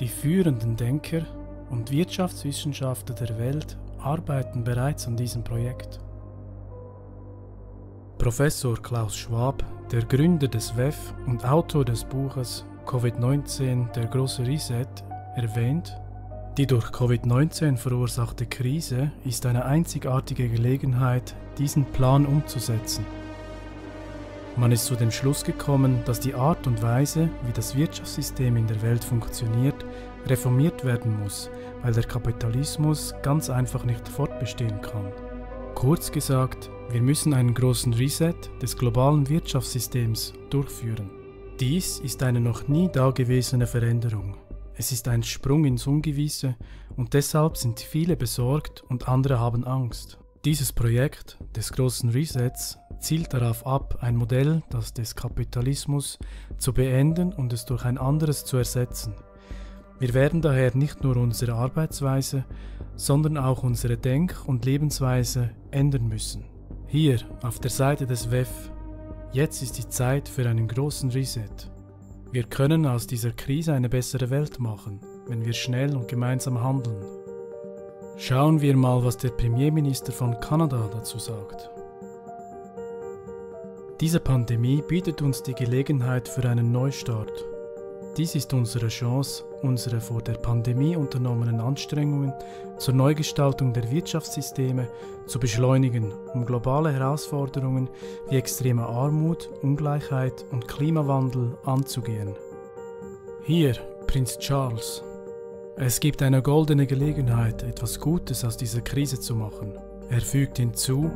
Die führenden Denker und Wirtschaftswissenschaftler der Welt arbeiten bereits an diesem Projekt. Professor Klaus Schwab, der Gründer des WEF und Autor des Buches Covid-19 – Der große Reset, erwähnt: Die durch Covid-19 verursachte Krise ist eine einzigartige Gelegenheit, diesen Plan umzusetzen. Man ist zu dem Schluss gekommen, dass die Art und Weise, wie das Wirtschaftssystem in der Welt funktioniert, reformiert werden muss, weil der Kapitalismus ganz einfach nicht fortbestehen kann. Kurz gesagt, wir müssen einen großen Reset des globalen Wirtschaftssystems durchführen. Dies ist eine noch nie dagewesene Veränderung. Es ist ein Sprung ins Ungewisse und deshalb sind viele besorgt und andere haben Angst. Dieses Projekt des großen Resets zielt darauf ab, ein Modell, das des Kapitalismus, zu beenden und es durch ein anderes zu ersetzen. Wir werden daher nicht nur unsere Arbeitsweise, sondern auch unsere Denk- und Lebensweise ändern müssen. Hier auf der Seite des WEF, jetzt ist die Zeit für einen großen Reset. Wir können aus dieser Krise eine bessere Welt machen, wenn wir schnell und gemeinsam handeln. Schauen wir mal, was der Premierminister von Kanada dazu sagt. Diese Pandemie bietet uns die Gelegenheit für einen Neustart. Dies ist unsere Chance, unsere vor der Pandemie unternommenen Anstrengungen zur Neugestaltung der Wirtschaftssysteme zu beschleunigen, um globale Herausforderungen wie extreme Armut, Ungleichheit und Klimawandel anzugehen. Hier, Prinz Charles. Es gibt eine goldene Gelegenheit, etwas Gutes aus dieser Krise zu machen. Er fügt hinzu: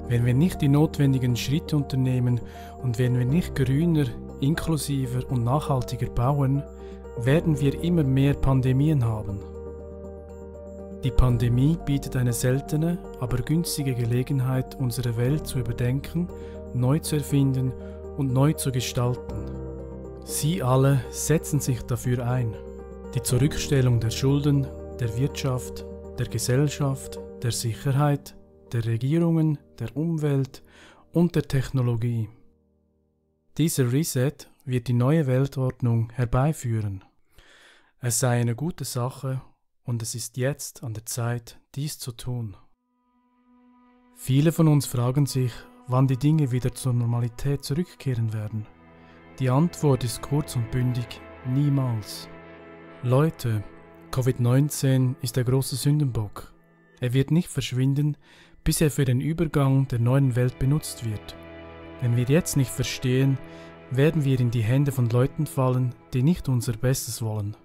Wenn wir nicht die notwendigen Schritte unternehmen und wenn wir nicht grüner, inklusiver und nachhaltiger bauen, werden wir immer mehr Pandemien haben. Die Pandemie bietet eine seltene, aber günstige Gelegenheit, unsere Welt zu überdenken, neu zu erfinden und neu zu gestalten. Sie alle setzen sich dafür ein. Die Zurückstellung der Schulden, der Wirtschaft, der Gesellschaft, der Sicherheit, der Regierungen, der Umwelt und der Technologie. Dieser Reset wird die neue Weltordnung herbeiführen. Es sei eine gute Sache und es ist jetzt an der Zeit, dies zu tun. Viele von uns fragen sich, wann die Dinge wieder zur Normalität zurückkehren werden. Die Antwort ist kurz und bündig: niemals. Leute, Covid-19 ist der große Sündenbock. Er wird nicht verschwinden, bis er für den Übergang der neuen Welt benutzt wird. Wenn wir jetzt nicht verstehen, werden wir in die Hände von Leuten fallen, die nicht unser Bestes wollen.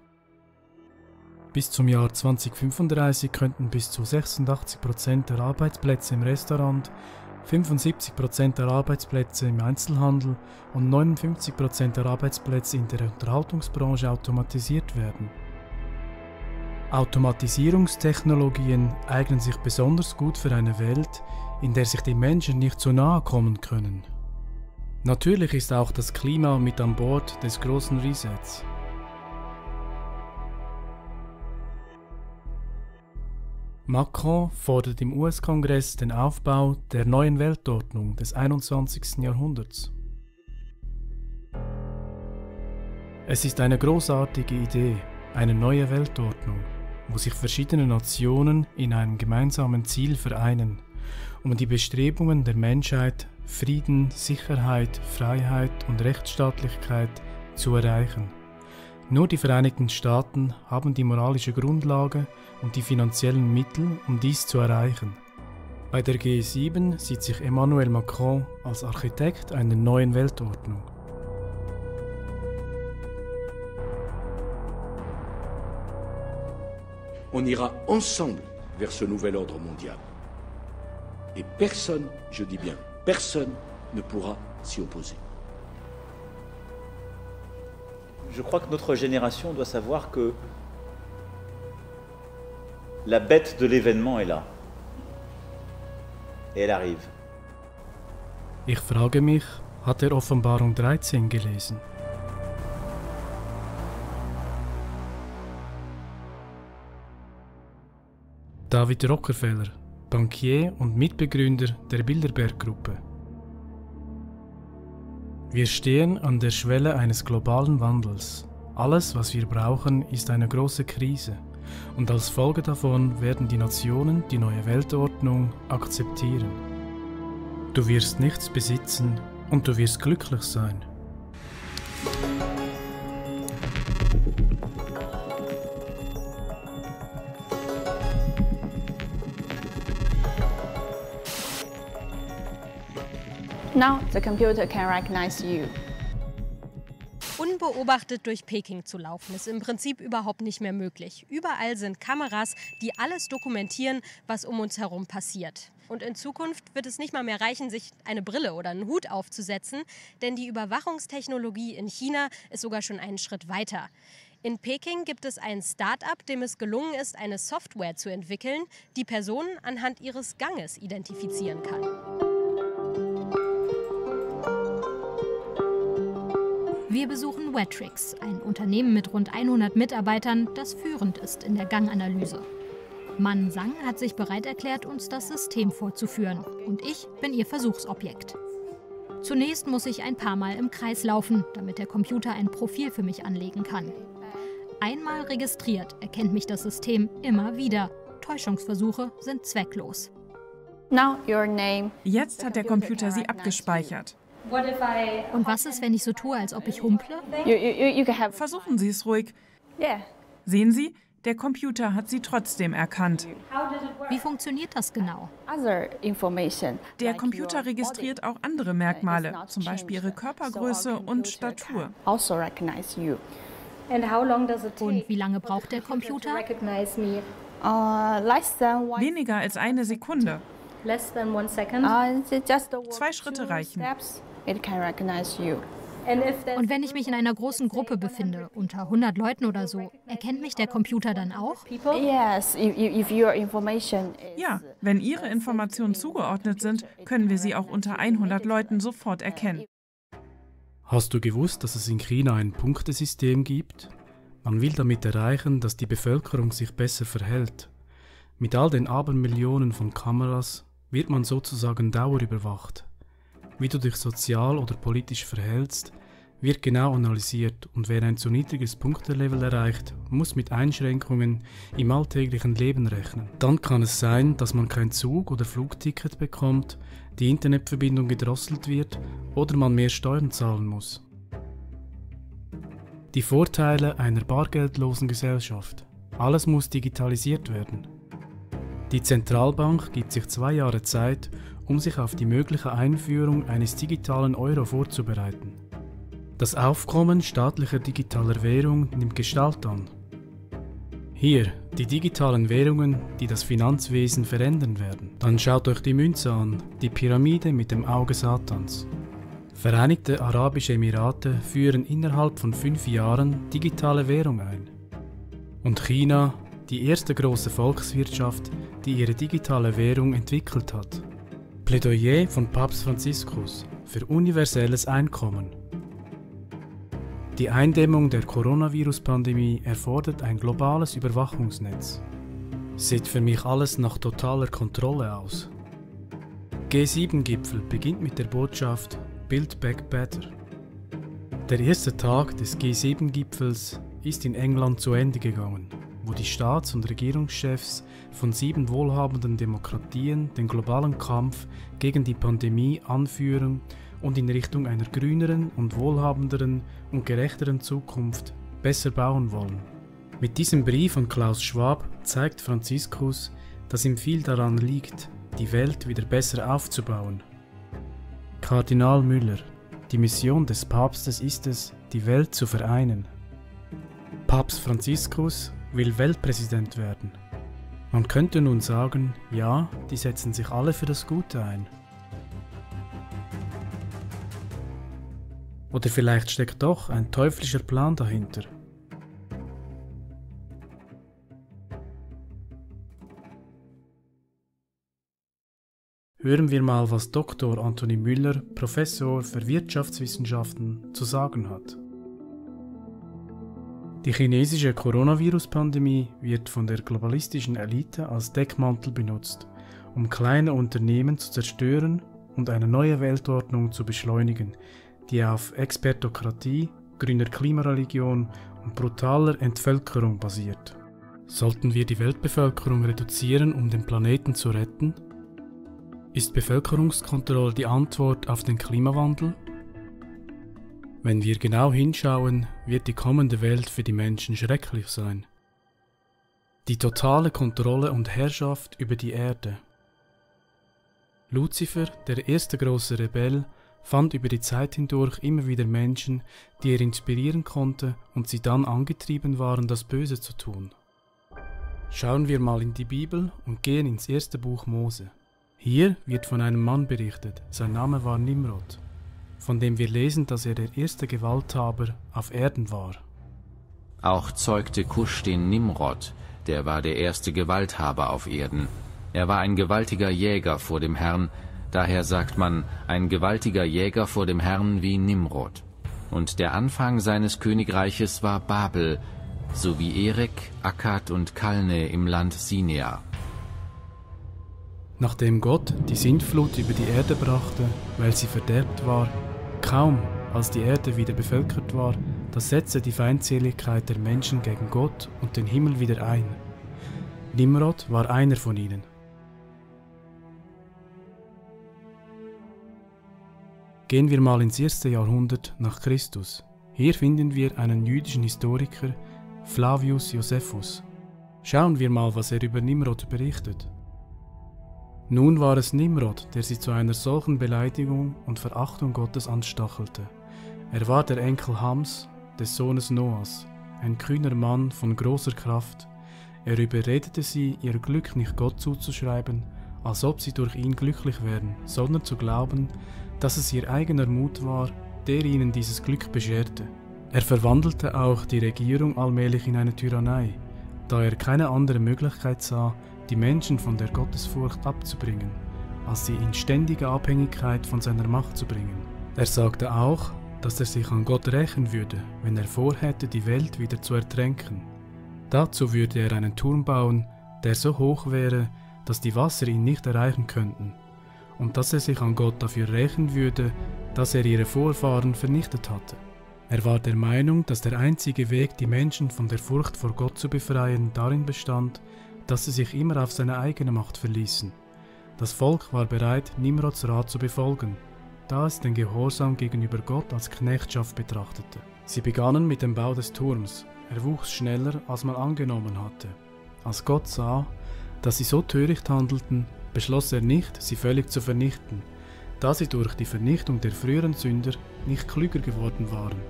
Bis zum Jahr 2035 könnten bis zu 86% der Arbeitsplätze im Restaurant, 75% der Arbeitsplätze im Einzelhandel und 59% der Arbeitsplätze in der Unterhaltungsbranche automatisiert werden. Automatisierungstechnologien eignen sich besonders gut für eine Welt, in der sich die Menschen nicht zu nahe kommen können. Natürlich ist auch das Klima mit an Bord des großen Resets. Macron fordert im US-Kongress den Aufbau der neuen Weltordnung des 21. Jahrhunderts. Es ist eine großartige Idee, eine neue Weltordnung, wo sich verschiedene Nationen in einem gemeinsamen Ziel vereinen, um die Bestrebungen der Menschheit, Frieden, Sicherheit, Freiheit und Rechtsstaatlichkeit zu erreichen. Nur die Vereinigten Staaten haben die moralische Grundlage und die finanziellen Mittel, um dies zu erreichen. Bei der G7 sieht sich Emmanuel Macron als Architekt einer neuen Weltordnung. On ira ensemble vers ce nouvel ordre mondial. Et personne, je dis bien, personne ne pourra s'y opposer. Je crois que notre génération doit savoir que la bête de l'événement est là. Et elle arrive. Ich frage mich, hat er Offenbarung 13 gelesen? David Rockefeller, Bankier und Mitbegründer der Bilderberg-Gruppe. Wir stehen an der Schwelle eines globalen Wandels. Alles, was wir brauchen, ist eine große Krise. Und als Folge davon werden die Nationen die neue Weltordnung akzeptieren. Du wirst nichts besitzen und du wirst glücklich sein. Now the computer can recognize you. Unbeobachtet durch Peking zu laufen, ist im Prinzip überhaupt nicht mehr möglich. Überall sind Kameras, die alles dokumentieren, was um uns herum passiert. Und in Zukunft wird es nicht mal mehr reichen, sich eine Brille oder einen Hut aufzusetzen, denn die Überwachungstechnologie in China ist sogar schon einen Schritt weiter. In Peking gibt es ein Start-up, dem es gelungen ist, eine Software zu entwickeln, die Personen anhand ihres Ganges identifizieren kann. Wir besuchen Wetrix, ein Unternehmen mit rund 100 Mitarbeitern, das führend ist in der Ganganalyse. Man Sang hat sich bereit erklärt, uns das System vorzuführen. Und ich bin ihr Versuchsobjekt. Zunächst muss ich ein paar Mal im Kreis laufen, damit der Computer ein Profil für mich anlegen kann. Einmal registriert, erkennt mich das System immer wieder. Täuschungsversuche sind zwecklos. Now your name. Jetzt hat der Computer Sie abgespeichert. Und was ist, wenn ich so tue, als ob ich humple? You can have. Versuchen Sie es ruhig. Yeah. Sehen Sie, der Computer hat Sie trotzdem erkannt. Wie funktioniert das genau? Other information. Der Computer registriert auch andere Merkmale, zum Beispiel Ihre Körpergröße und Statur. Also recognize you. Und wie lange braucht der Computer? Less than one. Weniger als eine Sekunde. Just 2 Schritte reichen. steps. It can recognize you. Und wenn ich mich in einer großen Gruppe befinde, unter 100 Leuten oder so, erkennt mich der Computer dann auch? Yes, if your information is. Ja, wenn Ihre Informationen zugeordnet sind, können wir sie auch unter 100 Leuten sofort erkennen. Hast du gewusst, dass es in China ein Punktesystem gibt? Man will damit erreichen, dass die Bevölkerung sich besser verhält. Mit all den Abermillionen von Kameras wird man sozusagen dauerüberwacht. Wie du dich sozial oder politisch verhältst, wird genau analysiert und wer ein zu niedriges Punktelevel erreicht, muss mit Einschränkungen im alltäglichen Leben rechnen. Dann kann es sein, dass man kein Zug- oder Flugticket bekommt, die Internetverbindung gedrosselt wird oder man mehr Steuern zahlen muss. Die Vorteile einer bargeldlosen Gesellschaft. Alles muss digitalisiert werden. Die Zentralbank gibt sich 2 Jahre Zeit, um sich auf die mögliche Einführung eines digitalen Euro vorzubereiten. Das Aufkommen staatlicher digitaler Währung nimmt Gestalt an. Hier, die digitalen Währungen, die das Finanzwesen verändern werden. Dann schaut euch die Münze an, die Pyramide mit dem Auge Satans. Vereinigte Arabische Emirate führen innerhalb von 5 Jahren digitale Währung ein. Und China, die erste große Volkswirtschaft, die ihre digitale Währung entwickelt hat. Plädoyer von Papst Franziskus für universelles Einkommen. Die Eindämmung der Coronavirus-Pandemie erfordert ein globales Überwachungsnetz. Sieht für mich alles nach totaler Kontrolle aus. G7-Gipfel beginnt mit der Botschaft Build Back Better. Der erste Tag des G7-Gipfels ist in England zu Ende gegangen, wo die Staats- und Regierungschefs von 7 wohlhabenden Demokratien den globalen Kampf gegen die Pandemie anführen und in Richtung einer grüneren und wohlhabenderen und gerechteren Zukunft besser bauen wollen. Mit diesem Brief an Klaus Schwab zeigt Franziskus, dass ihm viel daran liegt, die Welt wieder besser aufzubauen. Kardinal Müller: Die Mission des Papstes ist es, die Welt zu vereinen. Papst Franziskus will Weltpräsident werden. Man könnte nun sagen, ja, die setzen sich alle für das Gute ein. Oder vielleicht steckt doch ein teuflischer Plan dahinter. Hören wir mal, was Dr. Anthony Müller, Professor für Wirtschaftswissenschaften, zu sagen hat. Die chinesische Coronavirus-Pandemie wird von der globalistischen Elite als Deckmantel benutzt, um kleine Unternehmen zu zerstören und eine neue Weltordnung zu beschleunigen, die auf Expertokratie, grüner Klimareligion und brutaler Entvölkerung basiert. Sollten wir die Weltbevölkerung reduzieren, um den Planeten zu retten? Ist Bevölkerungskontrolle die Antwort auf den Klimawandel? Wenn wir genau hinschauen, wird die kommende Welt für die Menschen schrecklich sein. Die totale Kontrolle und Herrschaft über die Erde. Luzifer, der erste große Rebell, fand über die Zeit hindurch immer wieder Menschen, die er inspirieren konnte und sie dann angetrieben waren, das Böse zu tun. Schauen wir mal in die Bibel und gehen ins erste Buch Mose. Hier wird von einem Mann berichtet, sein Name war Nimrod, von dem wir lesen, dass er der erste Gewalthaber auf Erden war. Auch zeugte Kusch den Nimrod, der war der erste Gewalthaber auf Erden. Er war ein gewaltiger Jäger vor dem Herrn, daher sagt man, ein gewaltiger Jäger vor dem Herrn wie Nimrod. Und der Anfang seines Königreiches war Babel, sowie Erek, Akkad und Kalne im Land Sinea. Nachdem Gott die Sintflut über die Erde brachte, weil sie verderbt war, kaum als die Erde wieder bevölkert war, da setzte die Feindseligkeit der Menschen gegen Gott und den Himmel wieder ein. Nimrod war einer von ihnen. Gehen wir mal ins 1. Jahrhundert nach Christus. Hier finden wir einen jüdischen Historiker, Flavius Josephus. Schauen wir mal, was er über Nimrod berichtet. Nun war es Nimrod, der sie zu einer solchen Beleidigung und Verachtung Gottes anstachelte. Er war der Enkel Hams, des Sohnes Noahs, ein kühner Mann von großer Kraft. Er überredete sie, ihr Glück nicht Gott zuzuschreiben, als ob sie durch ihn glücklich wären, sondern zu glauben, dass es ihr eigener Mut war, der ihnen dieses Glück bescherte. Er verwandelte auch die Regierung allmählich in eine Tyrannei, da er keine andere Möglichkeit sah, die Menschen von der Gottesfurcht abzubringen, als sie in ständige Abhängigkeit von seiner Macht zu bringen. Er sagte auch, dass er sich an Gott rächen würde, wenn er vorhätte, die Welt wieder zu ertränken. Dazu würde er einen Turm bauen, der so hoch wäre, dass die Wasser ihn nicht erreichen könnten, und dass er sich an Gott dafür rächen würde, dass er ihre Vorfahren vernichtet hatte. Er war der Meinung, dass der einzige Weg, die Menschen von der Furcht vor Gott zu befreien, darin bestand, dass sie sich immer auf seine eigene Macht verließen. Das Volk war bereit, Nimrods Rat zu befolgen, da es den Gehorsam gegenüber Gott als Knechtschaft betrachtete. Sie begannen mit dem Bau des Turms. Er wuchs schneller, als man angenommen hatte. Als Gott sah, dass sie so töricht handelten, beschloss er nicht, sie völlig zu vernichten, da sie durch die Vernichtung der früheren Sünder nicht klüger geworden waren,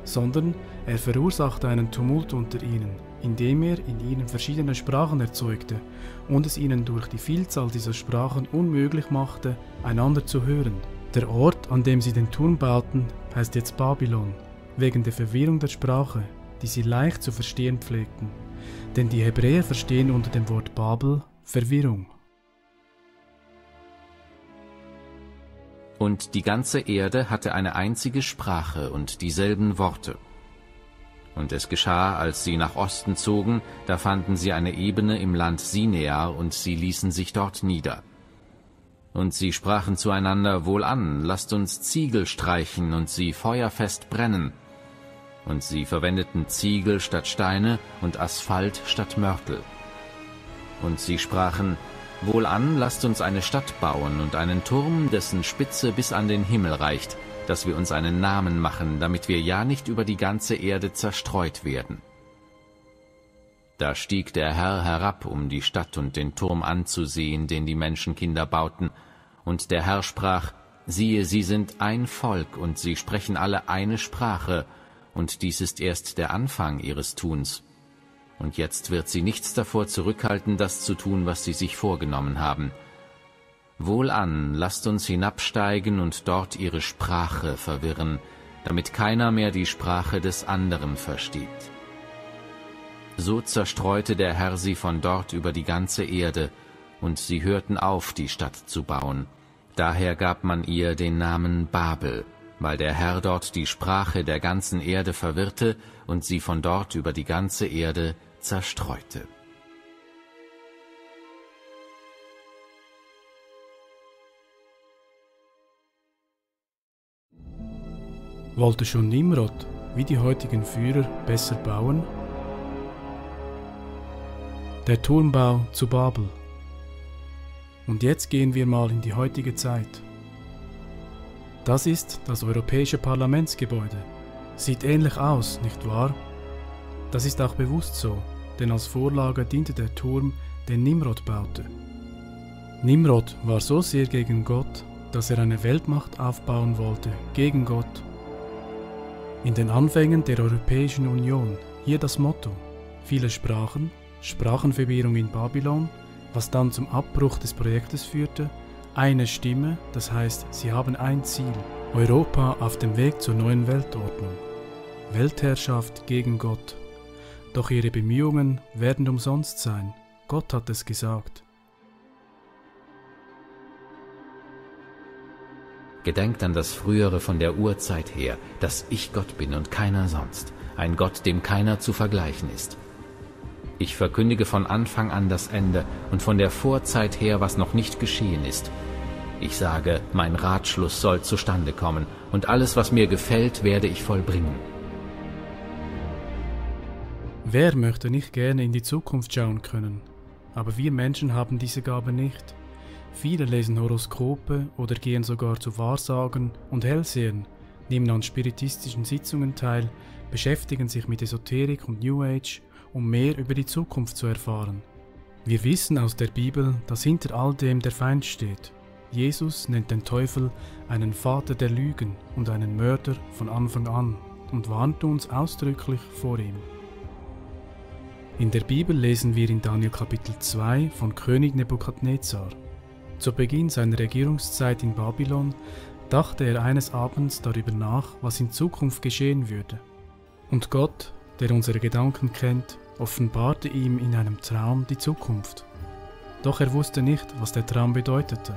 sondern er verursachte einen Tumult unter ihnen, indem er in ihnen verschiedene Sprachen erzeugte und es ihnen durch die Vielzahl dieser Sprachen unmöglich machte, einander zu hören. Der Ort, an dem sie den Turm bauten, heißt jetzt Babylon, wegen der Verwirrung der Sprache, die sie leicht zu verstehen pflegten. Denn die Hebräer verstehen unter dem Wort Babel Verwirrung. Und die ganze Erde hatte eine einzige Sprache und dieselben Worte. Und es geschah, als sie nach Osten zogen, da fanden sie eine Ebene im Land Sinea, und sie ließen sich dort nieder. Und sie sprachen zueinander: Wohlan, lasst uns Ziegel streichen und sie feuerfest brennen. Und sie verwendeten Ziegel statt Steine und Asphalt statt Mörtel. Und sie sprachen: Wohlan, lasst uns eine Stadt bauen und einen Turm, dessen Spitze bis an den Himmel reicht, dass wir uns einen Namen machen, damit wir ja nicht über die ganze Erde zerstreut werden. Da stieg der Herr herab, um die Stadt und den Turm anzusehen, den die Menschenkinder bauten. Und der Herr sprach: Siehe, sie sind ein Volk, und sie sprechen alle eine Sprache, und dies ist erst der Anfang ihres Tuns. Und jetzt wird sie nichts davor zurückhalten, das zu tun, was sie sich vorgenommen haben. Wohlan, lasst uns hinabsteigen und dort ihre Sprache verwirren, damit keiner mehr die Sprache des anderen versteht. So zerstreute der Herr sie von dort über die ganze Erde, und sie hörten auf, die Stadt zu bauen. Daher gab man ihr den Namen Babel, weil der Herr dort die Sprache der ganzen Erde verwirrte und sie von dort über die ganze Erde zerstreute. Wollte schon Nimrod, wie die heutigen Führer besser bauen? Der Turmbau zu Babel. Und jetzt gehen wir mal in die heutige Zeit. Das ist das Europäische Parlamentsgebäude. Sieht ähnlich aus, nicht wahr? Das ist auch bewusst so, denn als Vorlage diente der Turm, den Nimrod baute. Nimrod war so sehr gegen Gott, dass er eine Weltmacht aufbauen wollte, gegen Gott. In den Anfängen der Europäischen Union, hier das Motto: viele Sprachen, Sprachenverwirrung in Babylon, was dann zum Abbruch des Projektes führte, eine Stimme, das heißt, sie haben ein Ziel: Europa auf dem Weg zur neuen Weltordnung. Weltherrschaft gegen Gott. Doch ihre Bemühungen werden umsonst sein. Gott hat es gesagt. Gedenkt an das Frühere von der Urzeit her, dass ich Gott bin und keiner sonst, ein Gott, dem keiner zu vergleichen ist. Ich verkündige von Anfang an das Ende und von der Vorzeit her, was noch nicht geschehen ist. Ich sage, mein Ratschluss soll zustande kommen, und alles, was mir gefällt, werde ich vollbringen. Wer möchte nicht gerne in die Zukunft schauen können? Aber wir Menschen haben diese Gabe nicht. Viele lesen Horoskope oder gehen sogar zu Wahrsagern und Hellsehern, nehmen an spiritistischen Sitzungen teil, beschäftigen sich mit Esoterik und New Age, um mehr über die Zukunft zu erfahren. Wir wissen aus der Bibel, dass hinter all dem der Feind steht. Jesus nennt den Teufel einen Vater der Lügen und einen Mörder von Anfang an und warnt uns ausdrücklich vor ihm. In der Bibel lesen wir in Daniel Kapitel 2 von König Nebukadnezar. Zu Beginn seiner Regierungszeit in Babylon dachte er eines Abends darüber nach, was in Zukunft geschehen würde. Und Gott, der unsere Gedanken kennt, offenbarte ihm in einem Traum die Zukunft. Doch er wusste nicht, was der Traum bedeutete.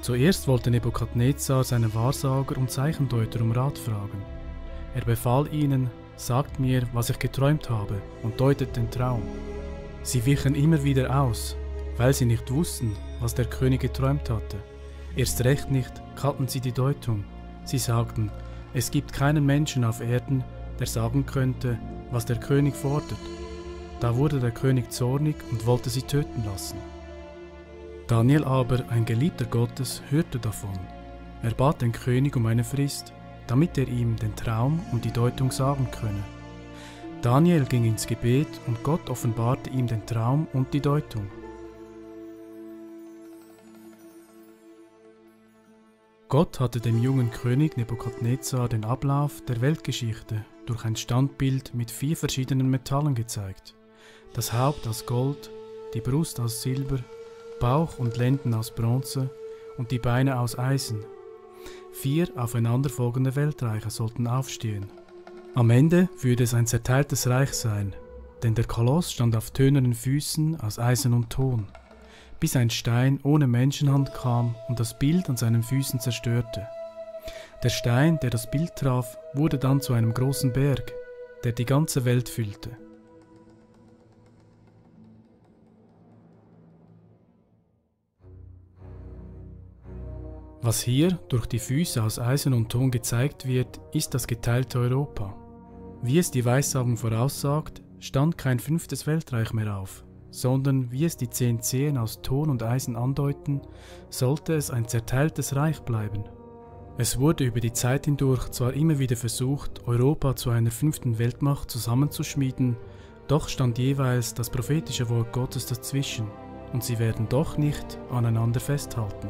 Zuerst wollte Nebukadnezar seine Wahrsager und Zeichendeuter um Rat fragen. Er befahl ihnen: sagt mir, was ich geträumt habe, und deutet den Traum. Sie wichen immer wieder aus, weil sie nicht wussten, was der König geträumt hatte. Erst recht nicht kannten sie die Deutung. Sie sagten: es gibt keinen Menschen auf Erden, der sagen könnte, was der König fordert. Da wurde der König zornig und wollte sie töten lassen. Daniel aber, ein Geliebter Gottes, hörte davon. Er bat den König um eine Frist, damit er ihm den Traum und die Deutung sagen könne. Daniel ging ins Gebet und Gott offenbarte ihm den Traum und die Deutung. Gott hatte dem jungen König Nebukadnezar den Ablauf der Weltgeschichte durch ein Standbild mit 4 verschiedenen Metallen gezeigt. Das Haupt aus Gold, die Brust aus Silber, Bauch und Lenden aus Bronze und die Beine aus Eisen. 4 aufeinanderfolgende Weltreiche sollten aufstehen. Am Ende würde es ein zerteiltes Reich sein, denn der Koloss stand auf tönernen Füßen aus Eisen und Ton, bis ein Stein ohne Menschenhand kam und das Bild an seinen Füßen zerstörte. Der Stein, der das Bild traf, wurde dann zu einem großen Berg, der die ganze Welt füllte. Was hier durch die Füße aus Eisen und Ton gezeigt wird, ist das geteilte Europa. Wie es die Weissagung voraussagt, stand kein 5. Weltreich mehr auf, sondern wie es die 10 Zehen aus Ton und Eisen andeuten, sollte es ein zerteiltes Reich bleiben. Es wurde über die Zeit hindurch zwar immer wieder versucht, Europa zu einer 5. Weltmacht zusammenzuschmieden, doch stand jeweils das prophetische Wort Gottes dazwischen, und sie werden doch nicht aneinander festhalten.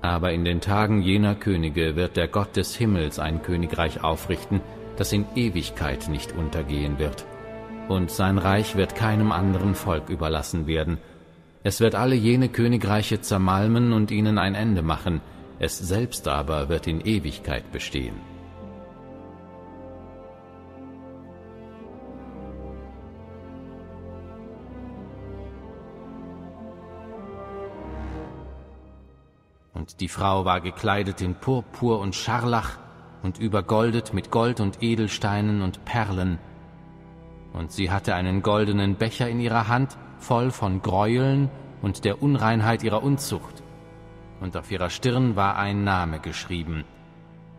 Aber in den Tagen jener Könige wird der Gott des Himmels ein Königreich aufrichten, das in Ewigkeit nicht untergehen wird. Und sein Reich wird keinem anderen Volk überlassen werden. Es wird alle jene Königreiche zermalmen und ihnen ein Ende machen, es selbst aber wird in Ewigkeit bestehen. Und die Frau war gekleidet in Purpur und Scharlach und übergoldet mit Gold und Edelsteinen und Perlen. Und sie hatte einen goldenen Becher in ihrer Hand, voll von Gräueln und der Unreinheit ihrer Unzucht. Und auf ihrer Stirn war ein Name geschrieben: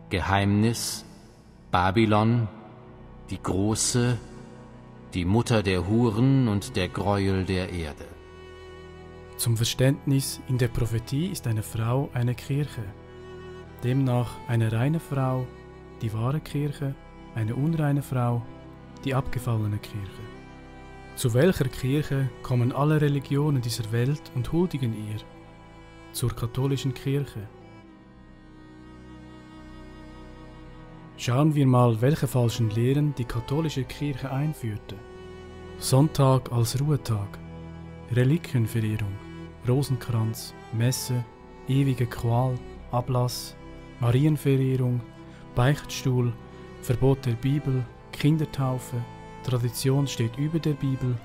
Geheimnis, Babylon, die Große, die Mutter der Huren und der Gräuel der Erde. Zum Verständnis, in der Prophetie ist eine Frau eine Kirche. Demnach eine reine Frau, die wahre Kirche, eine unreine Frau, die abgefallene Kirche. Zu welcher Kirche kommen alle Religionen dieser Welt und huldigen ihr? Zur katholischen Kirche. Schauen wir mal, welche falschen Lehren die katholische Kirche einführte. Sonntag als Ruhetag, Reliquienverehrung, Rosenkranz, Messe, ewige Qual, Ablass, Marienverehrung, Beichtstuhl, Verbot der Bibel, Kindertaufe, Tradition steht über der Bibel,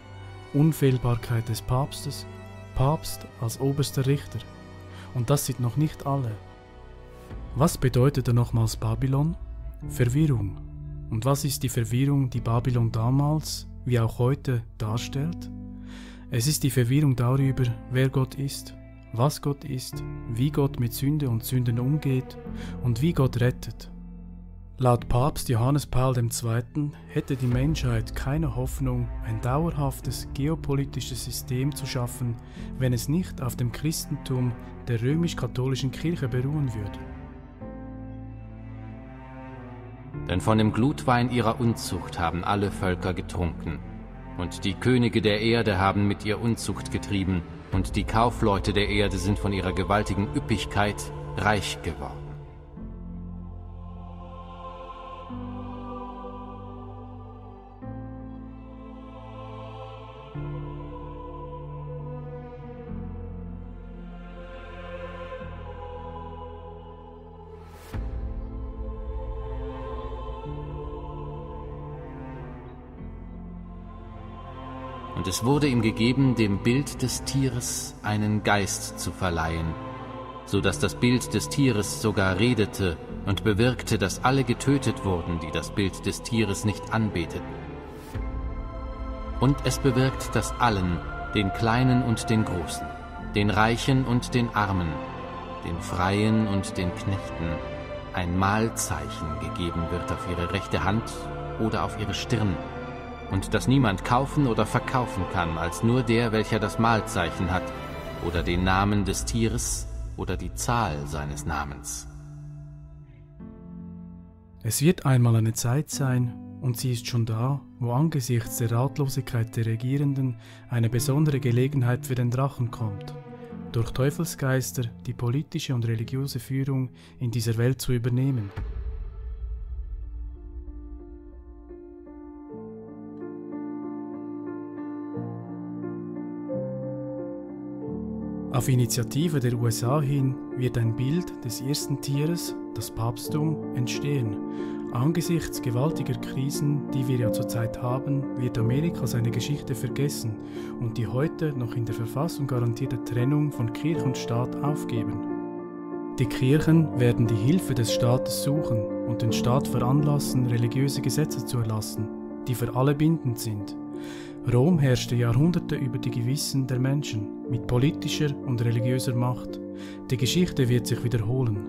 Unfehlbarkeit des Papstes, Papst als oberster Richter. Und das sind noch nicht alle. Was bedeutete nochmals Babylon? Verwirrung. Und was ist die Verwirrung, die Babylon damals, wie auch heute, darstellt? Es ist die Verwirrung darüber, wer Gott ist, was Gott ist, wie Gott mit Sünde und Sünden umgeht und wie Gott rettet. Laut Papst Johannes Paul II. Hätte die Menschheit keine Hoffnung, ein dauerhaftes geopolitisches System zu schaffen, wenn es nicht auf dem Christentum der römisch-katholischen Kirche beruhen würde. Denn von dem Glutwein ihrer Unzucht haben alle Völker getrunken. Und die Könige der Erde haben mit ihr Unzucht getrieben, und die Kaufleute der Erde sind von ihrer gewaltigen Üppigkeit reich geworden. Und es wurde ihm gegeben, dem Bild des Tieres einen Geist zu verleihen, so dass das Bild des Tieres sogar redete und bewirkte, dass alle getötet wurden, die das Bild des Tieres nicht anbeteten. Und es bewirkt, dass allen, den Kleinen und den Großen, den Reichen und den Armen, den Freien und den Knechten, ein Mahlzeichen gegeben wird auf ihre rechte Hand oder auf ihre Stirn, und dass niemand kaufen oder verkaufen kann, als nur der, welcher das Mahlzeichen hat, oder den Namen des Tieres oder die Zahl seines Namens. Es wird einmal eine Zeit sein, und sie ist schon da, wo angesichts der Ratlosigkeit der Regierenden eine besondere Gelegenheit für den Drachen kommt, durch Teufelsgeister die politische und religiöse Führung in dieser Welt zu übernehmen. Auf Initiative der USA hin wird ein Bild des ersten Tieres, das Papsttum, entstehen. Angesichts gewaltiger Krisen, die wir ja zurzeit haben, wird Amerika seine Geschichte vergessen und die heute noch in der Verfassung garantierte Trennung von Kirche und Staat aufgeben. Die Kirchen werden die Hilfe des Staates suchen und den Staat veranlassen, religiöse Gesetze zu erlassen, die für alle bindend sind. Rom herrschte Jahrhunderte über die Gewissen der Menschen mit politischer und religiöser Macht. Die Geschichte wird sich wiederholen.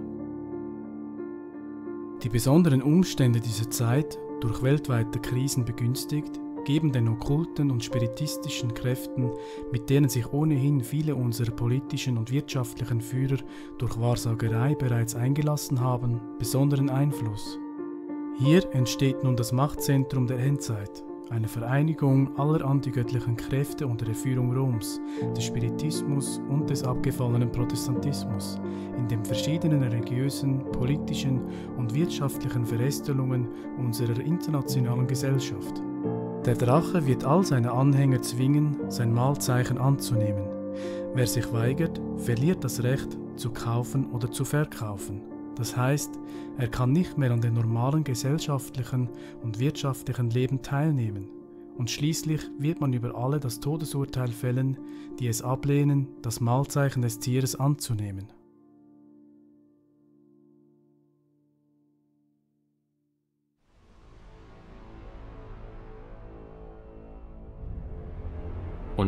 Die besonderen Umstände dieser Zeit, durch weltweite Krisen begünstigt, geben den okkulten und spiritistischen Kräften, mit denen sich ohnehin viele unserer politischen und wirtschaftlichen Führer durch Wahrsagerei bereits eingelassen haben, besonderen Einfluss. Hier entsteht nun das Machtzentrum der Endzeit. Eine Vereinigung aller antigöttlichen Kräfte unter der Führung Roms, des Spiritismus und des abgefallenen Protestantismus, in den verschiedenen religiösen, politischen und wirtschaftlichen Verästelungen unserer internationalen Gesellschaft. Der Drache wird all seine Anhänger zwingen, sein Mahlzeichen anzunehmen. Wer sich weigert, verliert das Recht, zu kaufen oder zu verkaufen. Das heißt, er kann nicht mehr an dem normalen gesellschaftlichen und wirtschaftlichen Leben teilnehmen. Und schließlich wird man über alle das Todesurteil fällen, die es ablehnen, das Mahlzeichen des Tieres anzunehmen.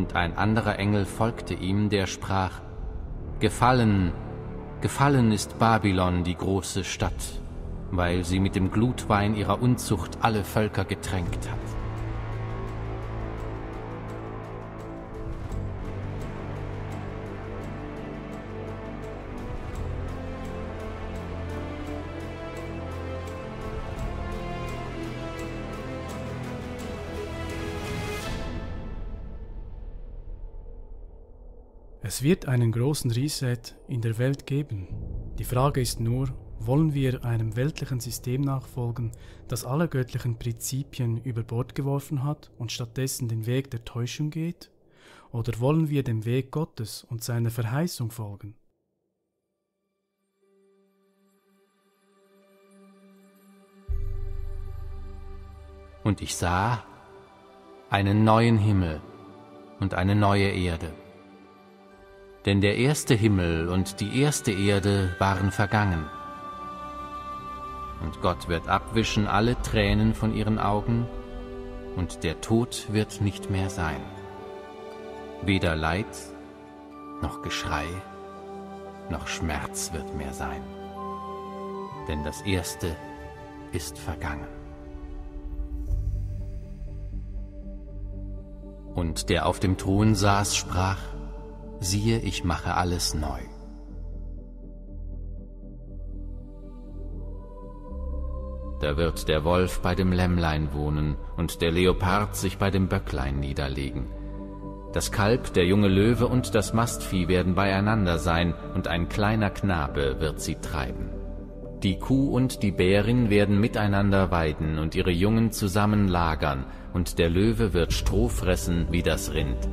Und ein anderer Engel folgte ihm, der sprach: Gefallen, gefallen ist Babylon, die große Stadt, weil sie mit dem Glutwein ihrer Unzucht alle Völker getränkt hat. Es wird einen großen Reset in der Welt geben. Die Frage ist nur, wollen wir einem weltlichen System nachfolgen, das alle göttlichen Prinzipien über Bord geworfen hat und stattdessen den Weg der Täuschung geht? Oder wollen wir dem Weg Gottes und seiner Verheißung folgen? Und ich sah einen neuen Himmel und eine neue Erde. Denn der erste Himmel und die erste Erde waren vergangen. Und Gott wird abwischen alle Tränen von ihren Augen, und der Tod wird nicht mehr sein. Weder Leid, noch Geschrei, noch Schmerz wird mehr sein. Denn das Erste ist vergangen. Und der auf dem Thron saß, sprach: Siehe, ich mache alles neu. Da wird der Wolf bei dem Lämmlein wohnen und der Leopard sich bei dem Böcklein niederlegen. Das Kalb, der junge Löwe und das Mastvieh werden beieinander sein, und ein kleiner Knabe wird sie treiben. Die Kuh und die Bärin werden miteinander weiden und ihre Jungen zusammen lagern, und der Löwe wird Stroh fressen wie das Rind.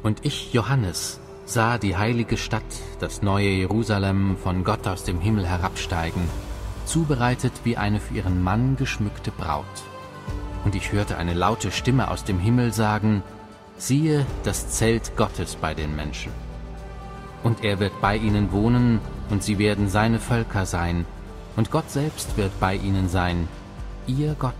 Und ich, Johannes, sah die heilige Stadt, das neue Jerusalem, von Gott aus dem Himmel herabsteigen, zubereitet wie eine für ihren Mann geschmückte Braut. Und ich hörte eine laute Stimme aus dem Himmel sagen: Siehe, das Zelt Gottes bei den Menschen. Und er wird bei ihnen wohnen, und sie werden seine Völker sein, und Gott selbst wird bei ihnen sein, ihr Gott.